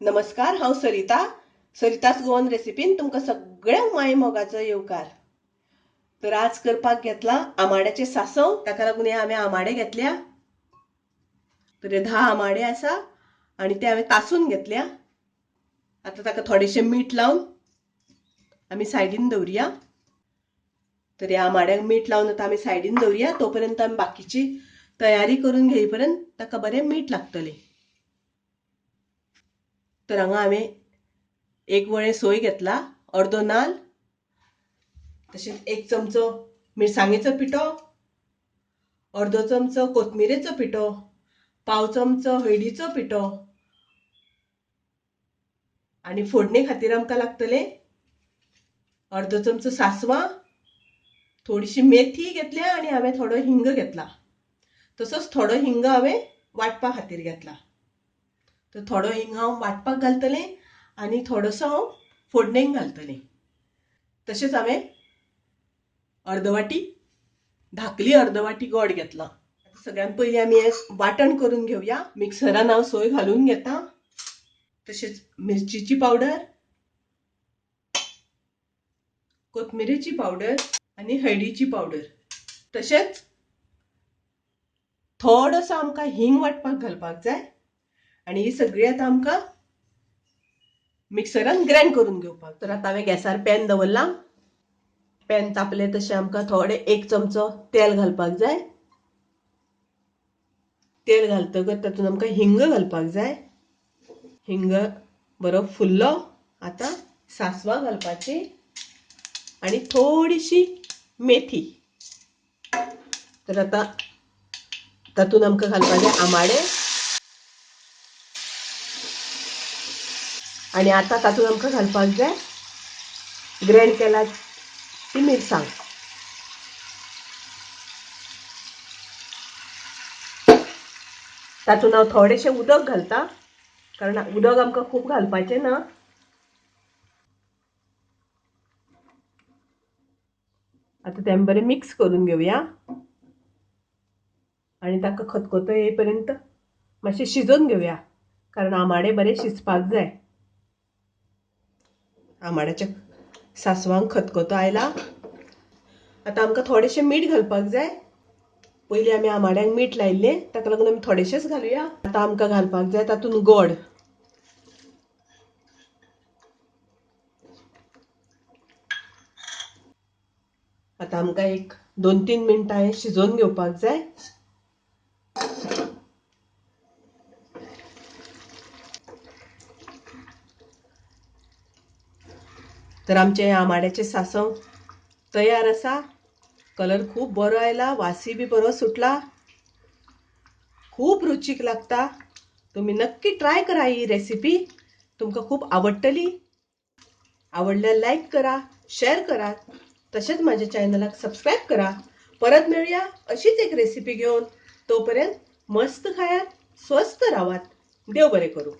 नमस्कार, हांव सरिता. सरितास गोवन रेसिपीन तुमकां सगळ्यांक माय मोगाचो येवकार. तर आज करपाक घेतला आमाड्याचें सांसव. ताका लागून हे हांवें आमाडे घेतल्या. तर हे 10 आमाडे आसा आनी ते हांवें तासून घेतल्या. आतां ताका थोडेशें मीठ लावन आमी सायडीन दवरुया. तर ह्या आमाड्यांक मीठ लावन आतां आमी सायडीन दवरुया. तोपर्यंत आमी बाकीची तयारी करून घेईपर्यंत ताका बरें मीठ लागतलें. तर हांगा हांवें एक वळें सोय घेतला, अर्दो नाल, तशेंच एक चमचो मिरसांगेचो पिठो, अर्दो चमचो कोथमिरेचो पिठो, पाव चमचो हळदीचो पिठो आनी फोडणे खातीर आमकां लागतलें अर्दो चमचो सांसवां, थोडीशी मेथी घेतल्या आनी हांवें थोडो हिंग घेतला. तसोच थोडो हिंग हांवें वांटपा खातीर घेतला. तर थोडो हिंग हांव वांटपाक घालतलें आनी थोडोसो हांव फोडणेक घालतलें. तशेंच हांवें अर्दवाटी धाकली अर्दवाटी गोड घेतला. सगळ्यात पयलीं आमी हें वांटण करून घेवया. मिक्सरान हांव सोय घालून घेता. तशेंच मिरचीची पावडर, कोथमिरेची पावडर आनी हळदीची पावडर. तशेंच थोडोसो आमकां हिंग वांटपाक घालपाक जाय आनी ही सगळी आतां आमकां मिक्सरान ग्रायंड करून घेवपाक. तर आतां हांवें गॅसार पॅन दवरलां. पॅन तापलें तशें आमकां थोडें एक चमचो तेल घालपाक जाय. तेल घालतकच तातूंत आमकां हिंग घालपाक जाय. हिंग बरो फुल्लो. आतां सांसवां घालपाची आनी थोडीशी मेथी. तर आतां तातूंत आमकां घालपाक जाय आमाडे आनी आतां तातूंत आमकां घालपाक जाय ग्रायंड केला ती मिरसांग. तातूंत हांव थोडेशें उदक घालता, कारण उदक आमकां खूब घालपाचें ना. आतां तें बरें मिक्स करून घेवया आनी ताका खतखतो येईपर्यंत मातशें शिजोवन घेवया, कारण आमाडे बरे शिजपाक जाय. आमाड्याच्या सांसवांक खतखतो आयला. आतां आमकां थोडेशें मीठ घालपाक जाय. पयलीं आमी आमाड्यांक मीठ लायिल्लें, ताका लागून आमी थोडेशेंच घालुया. आतां आमकां घालपाक जाय तातूंत गोड. आतां आमकां एक 2-3 मिनटां हें शिजोवन घेवपाक जाय. तर आमचें आमाड्याचें सांसव तयार आसा. कलर खूब बरो आयला, वासी बी बरो सुटला, खूब रुचीक लागता. तुमी नक्की ट्राय करा ही रेसिपी, तुमकां खूब आवडटली. आवडल्यार लायक करा, शेअर करा, तशेंच माझ्या चॅनलाक सबस्क्रायब करा. परत मेळुया अशीच एक रेसिपी घेवन. तोपर्यंत मस्त खायात, स्वस्थ रावात. देव बरें करूं.